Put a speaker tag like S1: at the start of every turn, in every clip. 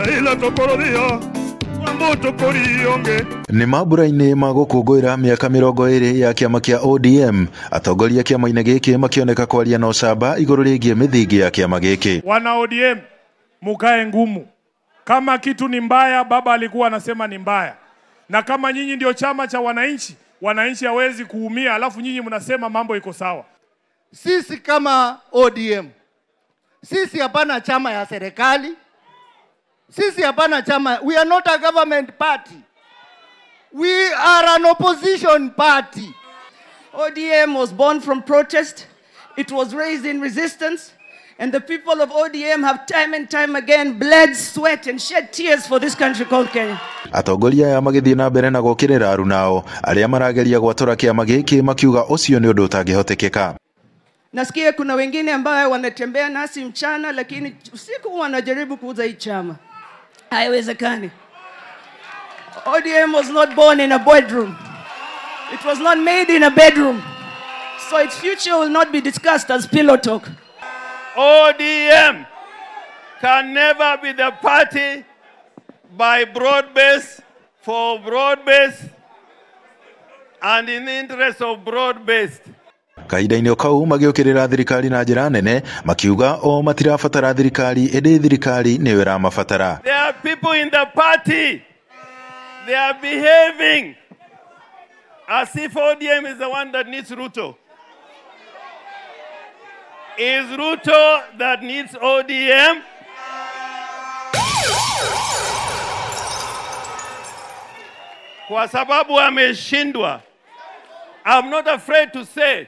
S1: Raila tokorodia Wamboto korionge.
S2: Nĩ mambura-inĩ ma gũkũngũĩra mĩaka 20 ya kĩama kĩa ODM, atongoria kĩama-inĩ gĩkĩ makĩoneka kwaria na ũcamba igũrũ rĩgiĩ mĩthingi ya kĩama gĩkĩ.
S3: Wana ODM mukae ngumu. Kama kitu ni mbaya, baba alikuwa anasema ni mbaya. Na kama nyinyi ndio chama cha wananchi, wananchi hawezi kuumia, alafu nyinyi mnasema mambo iko sawa.
S4: Sisi kama ODM, sisi hapana chama ya serikali. Sisi hapana chama, we are not a government party. We are an opposition party.
S5: ODM was born from protest. It was raised in resistance. And the people of ODM have time and time again bled, sweat and shed tears for this country called Kenya.
S2: Atongoria aya magĩthiĩ na mbere na gũkĩrĩra arunao arĩa marageria gwatũra kĩama gĩkĩ makiuga ũcio nĩ ũndũ ũtangĩhotekeka.
S5: Nasikia kuna wengine ambao wanatembea nasi mchana lakini usiku wanajaribu kuuza hii chama. Haiwezekani. ODM was not born in a bedroom. It was not made in a bedroom. So its future will not be discussed as pillow talk.
S6: ODM can never be the party by broad base, for broad base, and in the interest of broad based.
S2: Kahinda-inĩ kau magĩũkĩrĩra thirikari na njĩra nene makiuga o matirabatara thirikari ĩndĩ thirikari nĩyo ĩramabatara.
S6: There are people in the party, they are behaving as if ODM is the one that needs Ruto. Is Ruto that needs ODM? Kwa sababu ameshindwa. I'm not afraid to say.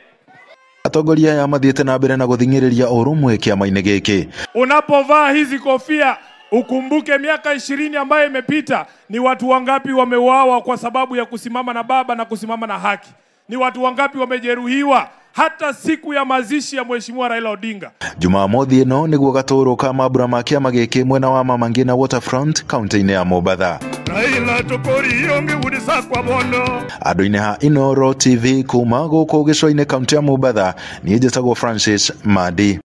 S2: Atongoria aya mathiĩte na mbere na gũthing'ĩrĩria ũrũmwe kĩama-inĩ gĩkĩ.
S3: Unapovaa hizi kofia ukumbuke miaka 20 ambayo imepita ni watu wangapi wameuawa kwa sababu ya kusimama na baba na kusimama na haki. Ni watu wangapi wamejeruhiwa hata siku ya mazishi ya Mheshimiwa Raila Odinga.
S2: Jumamothi ĩno nĩguo gatũrũ ka mambura ma kĩama gĩkĩ mwena wa Mama Ngina Waterfront kaunti-inĩ ya Mombatha.
S1: Raila tokorionge udisakwa bono.
S2: Andũ-inĩ ha Inooro TV kuma gũkũ gĩcũa-inĩ kaunti ya Mombatha, niĩ njĩtagwo Francis Madi.